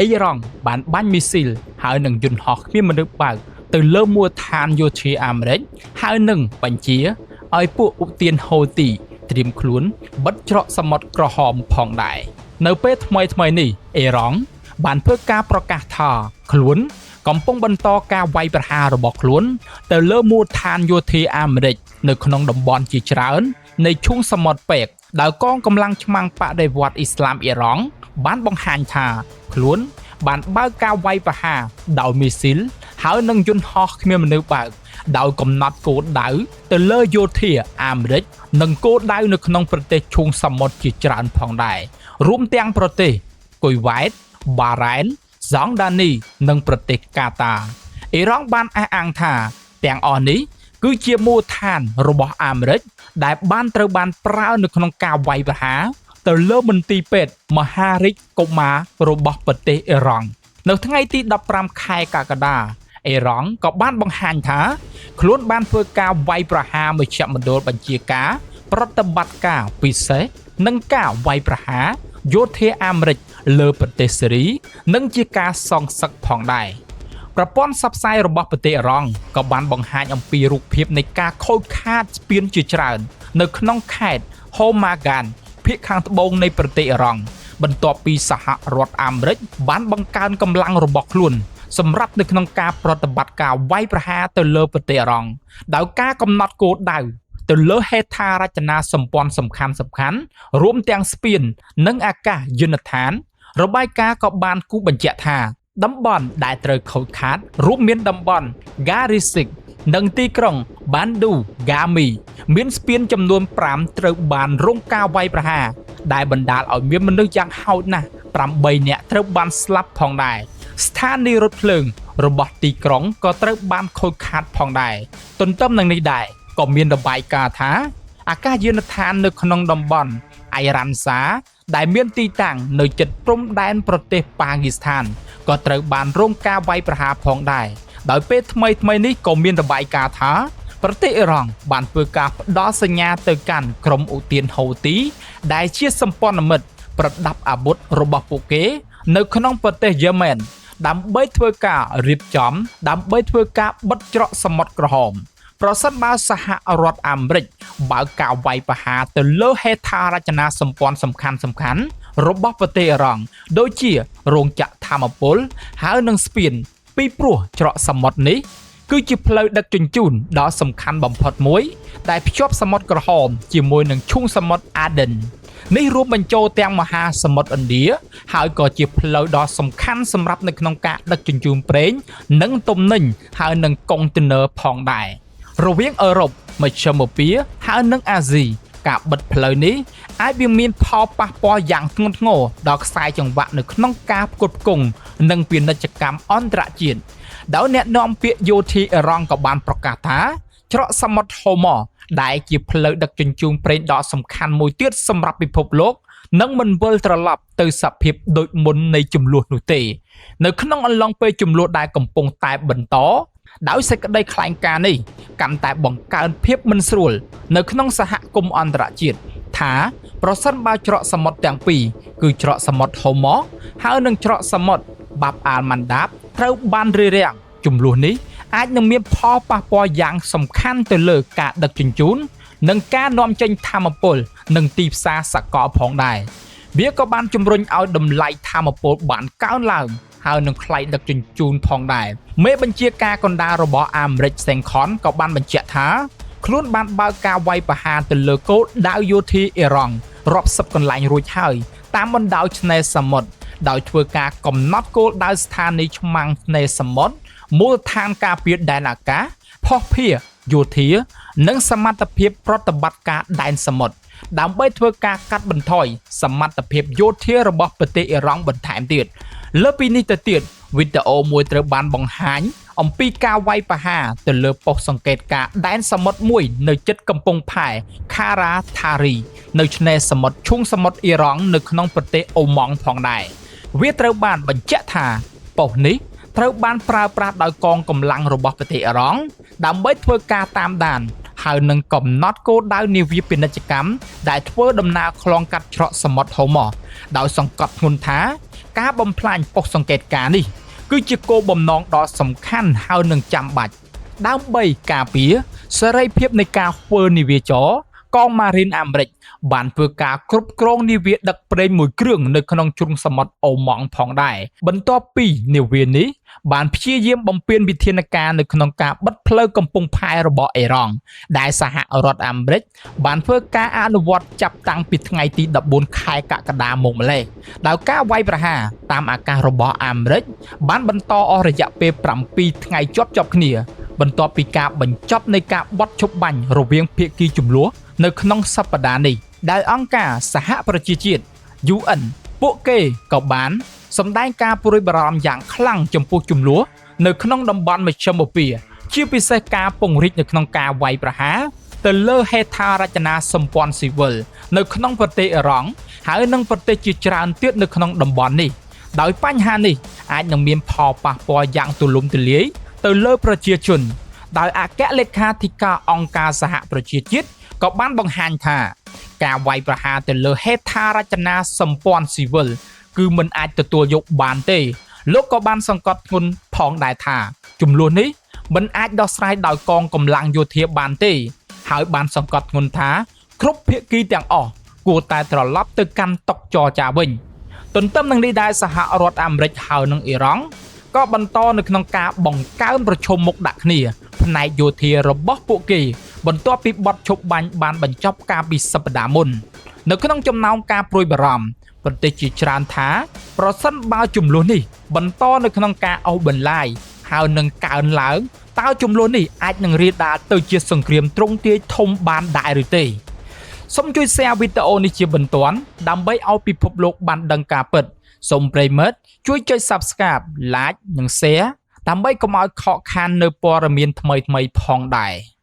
អ៊ីរ៉ង់បានបាញ់មីស៊ីលហើយនឹងយន្តហោះគ្មានមនុស្សបើកទៅលើមូលដ្ឋានយោធាអាមេរិកហើយនឹងបញ្ជាឲ្យពួកឧទានហូទីត្រៀមខ្លួនបិទច្រកសមុទ្រក្រហមផងដែរនៅពេលថ្មីៗនេះអ៊ីរ៉ង់បានធ្វើការប្រកាសថាខ្លួនកំពុងបន្តការវាយប្រហាររបស់ខ្លួនទៅលើមូលដ្ឋានយោធាអាមេរិកនៅក្នុងតំបន់ជាច្រើននៃឈូងសមុទ្រពេកដោយកងកម្លាំងឆ្មាំងបដិវត្តន៍អ៊ីស្លាមអ៊ីរ៉ង់បានបង្ហាញថាខ្លួនបានបើកការវាយប្រហារដោយមីស៊ីលហើយនឹងយន្តហោះគ្មានមនុស្សបើកដោយកំណត់គោលដៅទៅលើយោធាអាមេរិកនិងគោលដៅនៅក្នុងប្រទេសឈូងសមុទ្រជាច្រើនផងដែររួមទាំងប្រទេសគុយវ៉ែតបារ៉ែនហ្សង់ដានីនិងប្រទេសកាតាអ៊ីរ៉ង់បានអះអាងថាទាំងអស់នេះគឺជាមូលដ្ឋានរបស់អាមេរិកដែលបានត្រូវបានប្រើនៅក្នុងការវាយប្រហារទៅលើមន្ទីរពេទ្យមហារាជកុមាររបស់ប្រទេសអ៊ីរ៉ង់នៅថ្ងៃទី15ខែកក្កដាអ៊ីរ៉ង់ក៏បានបង្ហាញថាខ្លួនបានធ្វើការវាយប្រហារមជ្ឈមណ្ឌលបញ្ជាការប្រតិបត្តិការពិសេសនិងការវាយប្រហារយោធាអាមេរិកលើប្រទេសសេរីនិងជាការសងសឹកផងដែរប្រព័ន្ធផ្សព្វផ្សាយរបស់ប្រទេសអ៊ីរ៉ង់ក៏បានបង្ហាញអំពីរូបភាពនៃការខូចខាតស្ពានជាច្រើននៅក្នុងខេត្តហូម៉ាហ្គានភាគខាងត្បូងនៃប្រទេសអ៊ីរ៉ង់បន្ទាប់ពីសហរដ្ឋអាមេរិកបានបង្កើនកម្លាំងរបស់ខ្លួនសម្រាប់នៅក្នុងការប្រតិបត្តិការវាយប្រហារទៅលើប្រទេសអ៊ីរ៉ង់ដោយការកំណត់គោលដៅទៅលើហេដ្ឋារចនាសម្ព័ន្ធសំខាន់ៗរួមទាំងស្ពាននិងអាកាសយានដ្ឋានរបាយការណ៍ក៏បានគូសបញ្ជាក់ថាតំបន់ដែលត្រូវខូចខាតរួមមានតំបន់ Garisik និងទីក្រុង Bandu Gami មានស្ពានចំនួន5ត្រូវបានរងការវាយប្រហារដែលបណ្ដាលឲ្យមានមនុស្សយ៉ាងហោចណាស់8នាក់ត្រូវបានស្លាប់ផងដែរស្ថានីយ៍រថភ្លើងរបស់ទីក្រុងក៏ត្រូវបានខូចខាតផងដែរទន្ទឹមនឹងនេះដែរក៏មានរបាយការណ៍ថាអាកាសយានដ្ឋាននៅក្នុងតំបន់អៃរ៉ាន់សាដែលមានទីតាំងនៅជិតព្រំដែនប្រទេសប៉ាគីស្ថានក៏ត្រូវបានរងការវាយប្រហារផងដែរដោយពេលថ្មីៗនេះក៏មានរបាយការណ៍ថាប្រទេសអ៊ីរ៉ង់បានធ្វើការផ្ដល់សញ្ញាទៅកាន់ក្រុមឧទានហូទីដែលជាសម្ព័ន្ធមិត្តប្រដាប់អាវុធរបស់ពួកគេនៅក្នុងប្រទេសយេម៉ែនដើម្បីធ្វើការរៀបចំដើម្បីធ្វើការបិទច្រកសមុទ្រក្រហមប្រសិនបើសហរដ្ឋអាមេរិកបើកការវាយប្រហារទៅលើហេដ្ឋារចនាសម្ព័ន្ធសំខាន់ៗរបស់ប្រទេសអ៊ីរ៉ង់ដូចជារោងចក្រថាមពលហើយនិងស្ពានពីព្រោះច្រកសមុទ្រនេះគឺជាផ្លូវដឹកជញ្ជូនដ៏សំខាន់បំផុតមួយដែលភ្ជាប់សមុទ្រក្រហមជាមួយនឹងឈូងសមុទ្រអាដិននេះរួមបញ្ចូលទាំងមហាសមុទ្រឥណ្ឌាហើយក៏ជាផ្លូវដ៏សំខាន់សម្រាប់នៅក្នុងការដឹកជញ្ជូនប្រេងនិងទំនិញហើយនិងកុងតឺន័រផងដែររវាងអឺរ៉ុបមជ្ឈមពាហើយនិងអាស៊ីការបិទផ្លូវនេះអាចវាមានផលប៉ះពាល់យ៉ាងធ្ងន់ធ្ងរដល់ខ្សែចង្វាក់នៅក្នុងការផ្គត់ផ្គង់និងពាណិជ្ជកម្មអន្តរជាតិដោយអ្នកនាំពាក្យយោធាអ៊ីរ៉ង់ក៏បានប្រកាសថាច្រកសមុទ្រហូម៉ដែលជាផ្លូវដឹកជញ្ជូនប្រេងដ៏សំខាន់មួយទៀតសម្រាប់ពិភពលោកនឹងមិនវិលត្រឡប់ទៅសភាពដូចមុននៃជម្លោះនោះទេនៅក្នុងអំឡុងពេលជម្លោះដែលកំពុងតែបន្តដោយសេចក្តីថ្លែងការណ៍នេះកាន់តែបង្កើនភាពមិនស្រួលនៅក្នុងសហគមន៍អន្តរជាតិថាប្រសិនបើច្រកសមុទ្រទាំងពីរគឺច្រកសមុទ្រហូម៉ហើយនិងច្រកសមុទ្របាប់អាល់ម៉ាន់ដាបត្រូវបានរារាំងជម្លោះនេះអាចនឹងមានផលប៉ះពាល់យ៉ាងសំខាន់ទៅលើការដឹកជញ្ជូននិងការនាំចេញថាមពលនិងទីផ្សារសកលផងដែរវាក៏បានជំរុញឲ្យតម្លៃថាមពលបានកើនឡើងហើយនឹងថ្លៃដឹកជញ្ជូនផងដែរមេបញ្ជាការកណ្ដាលរបស់អាមេរិកសេងខនក៏បានបញ្ជាក់ថាខ្លួនបានបើកការវាយប្រហារទៅលើគោលដៅយោធាអ៊ីរ៉ង់រាប់សិបកន្លែងរួចហើយតាមបណ្ដោយឆ្នេរសមុទ្រដោយធ្វើការកំណត់គោលដៅស្ថានីយ៍ឆ្មាំងឆ្នេរសមុទ្រមូលដ្ឋានការពារដែនអាកាសភស្តុភារយោធានិងសមត្ថភាពប្រតិបត្តិការដែនសមុទ្រដើម្បីធ្វើការកាត់បន្ថយសមត្ថភាពយោធារបស់ប្រទេសអ៊ីរ៉ង់បន្ថែមទៀតលើពីនេះទៅទៀតវីដេអូមួយត្រូវបានបង្ហាញអំពីការវាយប្រហារទៅលើប៉ុស្តិ៍សង្កេតការដែនសមុទ្រមួយនៅជិតកំពង់ផែខារ៉ាថារីនៅឆ្នេរសមុទ្រឈូងសមុទ្រអ៊ីរ៉ង់នៅក្នុងប្រទេសអូម៉ង់ផងដែរវាត្រូវបានបញ្ជាក់ថាប៉ុស្តិ៍នេះត្រូវបានប្រើប្រាស់ដោយកងកម្លាំងរបស់ប្រទេសអ៊ីរ៉ង់ដើម្បីធ្វើការតាមដានហើយនឹងកំណត់គោលដៅនាវាពាណិជ្ជកម្មដែលធ្វើដំណើរឆ្លងកាត់ច្រកសមុទ្រហូម៉ដោយសង្កត់ធ្ងន់ថា ការបំផ្លាញប៉ុស្តិ៍សង្កេតការណ៍នេះគឺជាគោលបំណងដ៏សំខាន់ហើយនឹងចាំបាច់ដើម្បីការពារសេរីភាពនៃការធ្វើនាវាចរកងម៉ារីនអាមេរិកបានធ្វើការគ្រប់គ្រងនាវាដឹកប្រេងមួយគ្រឿងនៅក្នុងជ្រុងសមុទ្រអូម៉ង់ផងដែរបន្ទាប់ពីនាវានេះបានព្យាយាមបំពេញវិធានការនៅក្នុងការបិទផ្លូវកំពង់ផែរបស់អ៊ីរ៉ង់ដែលសហរដ្ឋអាមេរិកបានធ្វើការអនុវត្តចាប់តាំងពីថ្ងៃទី14ខែកក្កដាមកម្លេះដោយការវាយប្រហារតាមអាកាសរបស់អាមេរិកបានបន្តអស់រយៈពេល7ថ្ងៃជាប់ៗគ្នាបន្ទាប់ពីការបញ្ចប់នៃការបត់ឈប់បាញ់រវាងភាគីចំនួននៅក្នុងសប្តាហ៍នេះដែលអង្គការសហប្រជាជាតិ UN ពួកគេក៏បានសម្ដែងការព្រួយបារម្ភយ៉ាងខ្លាំងចំពោះចំនួននៅក្នុងតំបន់មជ្ឈមបូព៌ាជាពិសេសការពង្រីកនៅក្នុងការវាយប្រហារទៅលើហេដ្ឋារចនាសម្ព័ន្ធស៊ីវិលនៅក្នុងប្រទេសអ៊ីរ៉ង់ហើយនិងប្រទេសជាច្រើនទៀតនៅក្នុងតំបន់នេះដោយបញ្ហានេះអាចនឹងមានផលប៉ះពាល់យ៉ាងទូលំទូលាយទៅលើប្រជាជនដោយអគ្គលេខាធិការអង្គការសហប្រជាជាតិក៏បានបង្ហាញថាការវាយប្រហារទៅលើហេដ្ឋារចនាសម្ព័ន្ធស៊ីវិលគឺមិនអាចទទួលយកបានទេលោកក៏បានសង្កត់ធ្ងន់ផងដែរថាចំនួននេះមិនអាចដោះស្រាយដោយកងកម្លាំងយោធាបានទេហើយបានសង្កត់ធ្ងន់ថាគ្រប់ភាគីទាំងអស់គួរតែត្រឡប់ទៅកាន់តុចរចាវិញទន្ទឹមនឹងនេះដែរសហរដ្ឋអាមេរិកហើយនិងអ៊ីរ៉ង់ក៏បន្តនៅក្នុងការបង្កើនប្រឈមមុខដាក់គ្នាផ្នែកយោធារបស់ពួកគេបន្ទាប់ពីបទឈប់បាញ់បានបញ្ចប់កាលពីសប្តាហ៍មុននៅក្នុងចំណោមការព្រួយបារម្ភប្រទេសជាច្រើនថាប្រសិនបើចំនួននេះបន្តនៅក្នុងការអូសបន្លាយហើយនឹងកើនឡើងតើចំនួននេះអាចនឹងរាលដាលទៅជាសង្គ្រាមទ្រង់ទ្រាយធំបានដែរឬទេសូមជួយ share វីដេអូនេះជាបន្ទាន់ដើម្បីឲ្យពិភពលោកបានដឹងការពិតសូមប្រិយមិត្តជួយចុច Subscribe Like និង Share ដើម្បីកុំឲ្យខកខាននៅព័ត៌មានថ្មីៗផងដែរ។